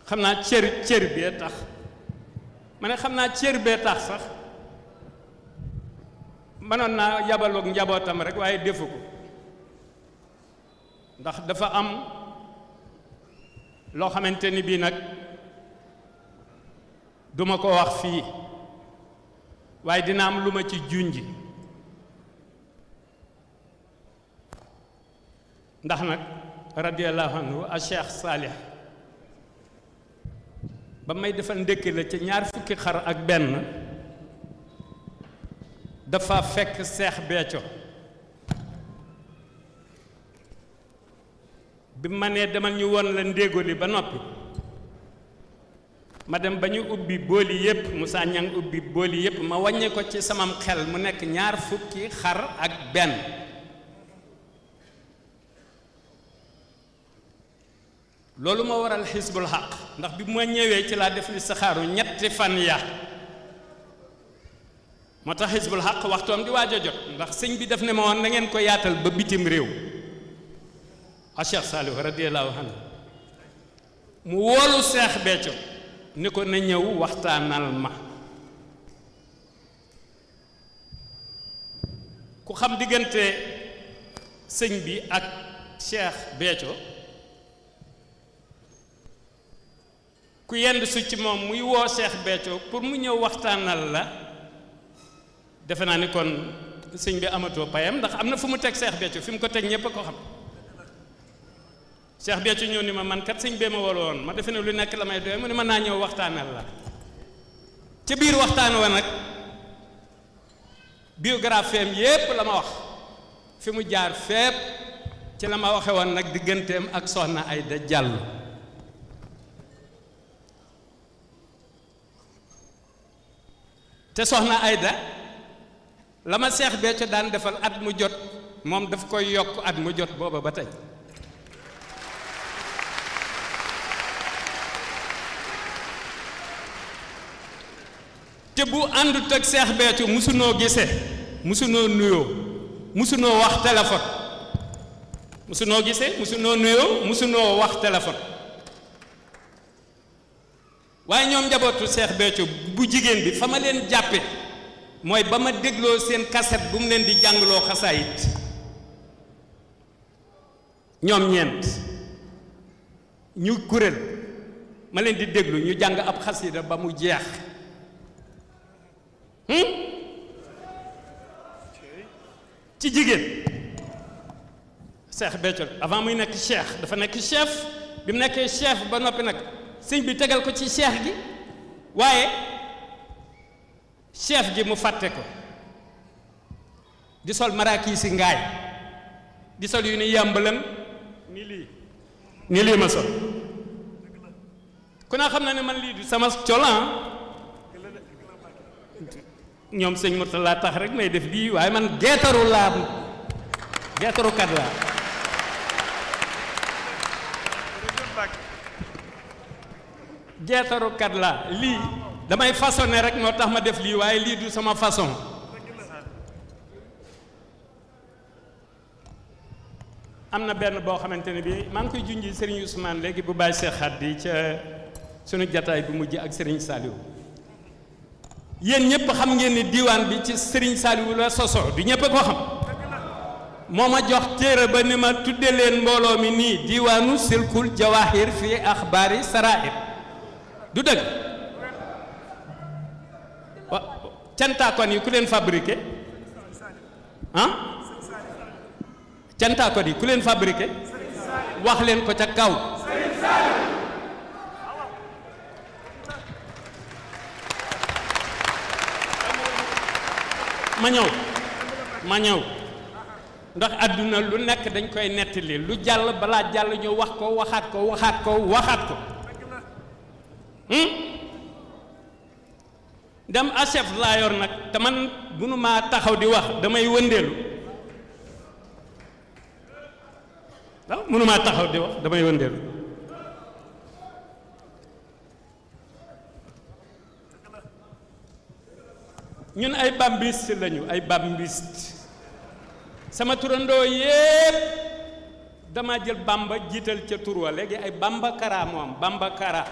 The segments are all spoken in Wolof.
xam naa cër bee tax ma ne xam naa cër bee tax sax mënoon naa yabaloog njabootam rek waaye defu ko ndax dafa am loo xamante ni bii nag duma ko wax fii waaye dina am lu ma ci junji ndax nag radiyallahu anhu a Cheikh Salih ba may defal ndékki la ca 2 fukki xar ak benn dafa fekk Seex Béthio bi ma nee demal ñu won la ndéegoli ba noppi ma dem ba ñu ubbi booli yépp Moussa Ñang ubbi booli yépp ma wàññi ko ci samam xel mu nekk 2 fukki xar ak benn loolu ma waral xisbul xaq ndax bi ma ñëwee ci laa def li saxaaru 3 fan ya moo tax xisbul xaq waxtoom di waaj a jot ndax sëñ bi daf ne ma woon na ngeen ko yaatal ba bitim réew a Cheikh Saliou radiyallahu anhu mu woolu Seex Béthio ni ko na ñëw waxtaanal ma ku xam diggante sëñ bi ak Cheikh Béthio ku yend su ci moom muy woo Cheikh Béthio pour mu ñëw waxtaanal la defe naa ni kon sëñ bi amatoo payam ndax am na fu mu teg Cheikh Béthio fi mu ko teg ñépp a ko xam Cheikh Béthio ñëw ni ma man kat sëñ bee ma woo woon ma defe ne lu nekk la may doy mu ni mën naa ñëw waxtaanal la ca biir waxtaan wa nag biographie am yépp la ma wax fi mu jaar fépp ci la ma waxe woon nag digganteem ak Soxna Aïda Diallo te Soxna Aïda la ma Seex Béthio daan defal at mu jot moom daf koy yokk at mu jot booba ba tey te bu àndut ak Seex Béthio musunoo gisee musunoo nuyoo musunoo wax téléphone musunoo gisee musunoo nuyoo musunoo wax téléphone waaye ñoom njabootu Seex Béthio bu jigéen bi fa ma leen jàppe mooy ba ma dégloo seen kaset bu mu leen di jàngloo xasaayit ñoom ñeent ñu kuréel ma leen di déglu ñu jàng ab xasida ba mu jeex ci jigéen Seex Béthio avant muy nekk cheikh dafa nekk chef bi mu nekkee chef ba noppi nag sëñ bi tegal ko ci cheikh gi waaye chef gi mu fàtte ko di sol maraakii si ngaay di sol yu ni yàmbalam ni lii ma sol ku naa xam na ne man lii du sama colan ñoom sëñ Murtala tax rek may def lii waaye man geetaru kat laa geetaru kat laa lii damay façonné rek moo tax ma def lii waaye lii du sama façon am na benn boo xamante ne bii maa ngi koy junji Serigne Ousmane léegi bu bàyyi Cheikh Khady ca sunu jataay bu mujj ak Serigne Saliou yéen ñëpp xam ngeen ni diiwaan bi ci Serigne Saliou la soso du ñëpp ko xam moo ma jox téere ba ni ma tudde leen mbooloo mi nii diiwaanu silkul jawahir fi axbaari sarair du dëgg cantaakon yi ku leen fabriqué cantaakon yi ku leen fabriqué wax leen ko ca kaw ma ñëw ndax àdduna lu nekk dañ koy nettali lu jàll balaa jàll ñu wax ko waxaat ko dem achef laa yor nag te man bunu maa taxaw di wax damay wëndeelu waaw mënumaa taxaw di wax damay wëndeelu ñun ay bambiste lañu ay bambiste sama turandoo yépp dama jël bamba jiital ca tur wa léegi ay bamba kara moom bamba kara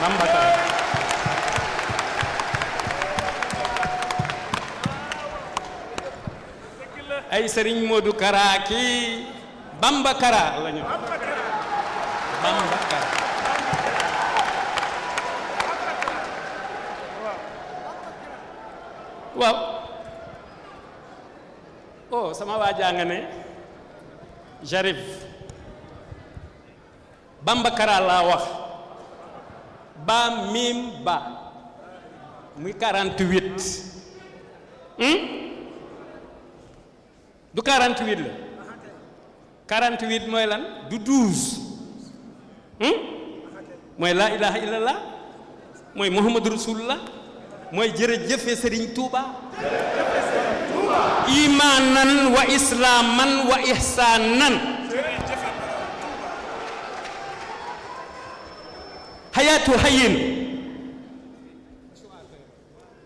Bamba Kara ay Serigne Modou Kara kii Bamba Kara la ñu Bamba Kara waaw oh sama waajaa nga ne j'arrive Bamba Kara laa wax ba mim ba muy 48 du 48 la 48 mooy lan du 12 mooy laa ilaha illallah mooy muhammadu rasulullah mooy jërëjëfe Serigne Touba imanan wa islaman wa ihsanan hayatu hayyin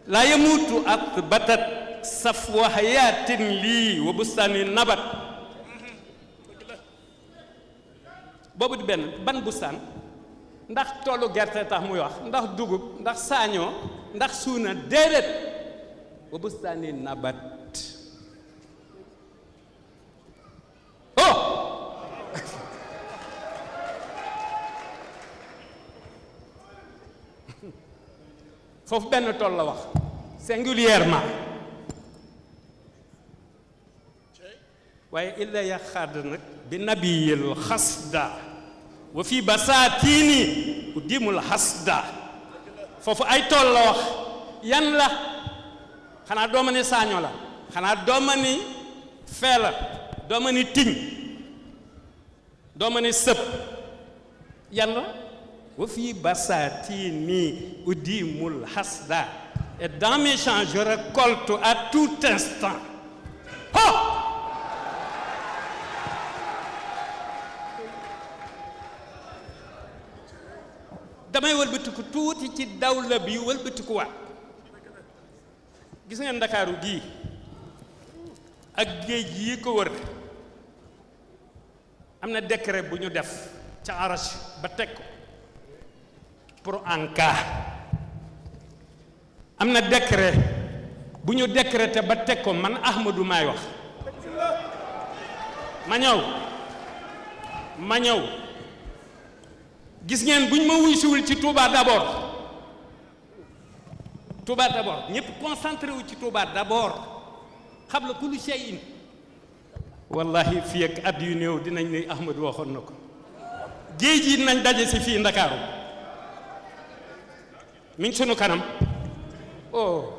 la yamutu athbatat safwa hayatin lii wa bustani nabat boobu di benn ban bustaan ndax toolu gerte tax muy wax ndax dugub ndax saañoo ndax suuna déedéet wa bustani nabat oh foofu benn tool la wax singulièrement waaye illa ya xadd nag bi nabiyil xasda wa fi basaatini u dimul xasda foofu ay tool la wax yan la xanaa dooma ni saaño la xanaa dooma ni fee la dooma ni tiñ dooma ni sëp yan la wa fi basaatini u dimul xasda et dans mes champs je récolte à tout instant oh damay wëlbatiku tuuti ci dawla bi wëlbatikuwaat gis ngeen Ndakaaru gii ak géej yi ko wër am na décret bu ñu def ca Arache ba teg ko pour en cas am na décret bu ñu décrété ba teg ko man Ahmadou maay wax ma ñëw gis ngeen bu ñu ma wuy siwul ci Touba d'abord ñëpp concentré wu ci Touba d'abord xam la kullu shay'in wallahi fii ak at yu néew dinañ ne Ahmadou waxoon na ko géej yi nañ daje si fii Ndakaaru mi ngi sunu kanam oh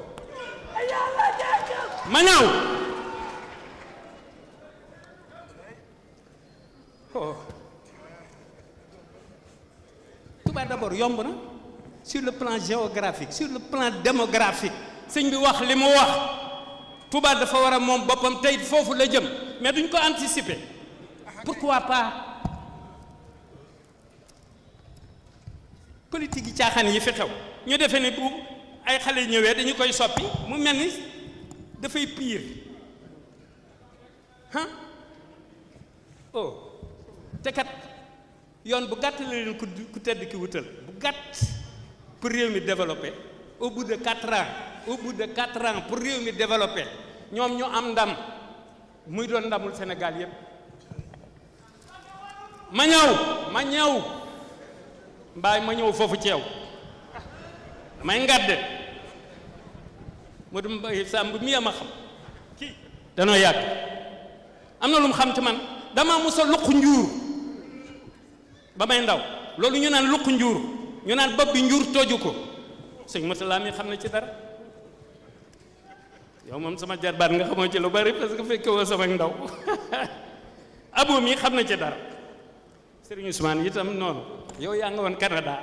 ma ñëw oh Touba d'abord yomb na sur le plan géographique sur le plan démographique sëñ bi wax li mu wax Touba dafa war a moom boppam tey foofu la jëm mais duñ ko anticiper pourquoi pas politique yi caaxaan yi fi xew ñu defee ni bu ay xale ñëwee dañu koy soppi mu mel ni dafay pire oh te kat yoon bu gàtt la leen ku tedd ki wutal bu gàtt pour réew mi développer au bout de 4 ans pour réew mi développer ñoom ñu am ndam muy doon ndamul Sénégal yépp ma ñëw mbaay ma ñëw foofu ci yow may ngàdde Modou Mbaye Samb mi ma xam kii danoo yàgg am na lu mu xam ci man dama musa luq njuur ba may ndaw loolu ñu naan luq njuur ñu naan bopp bi njuur tooju ko sëñ Matala mi xam na ci dara yow moom sama jarbaat nga xamoo ci lu bari parce que fekke woo sama ndaw Abou mi xam na ci dara Serigne Ousmane itam noonu yow yaa nga woon Canada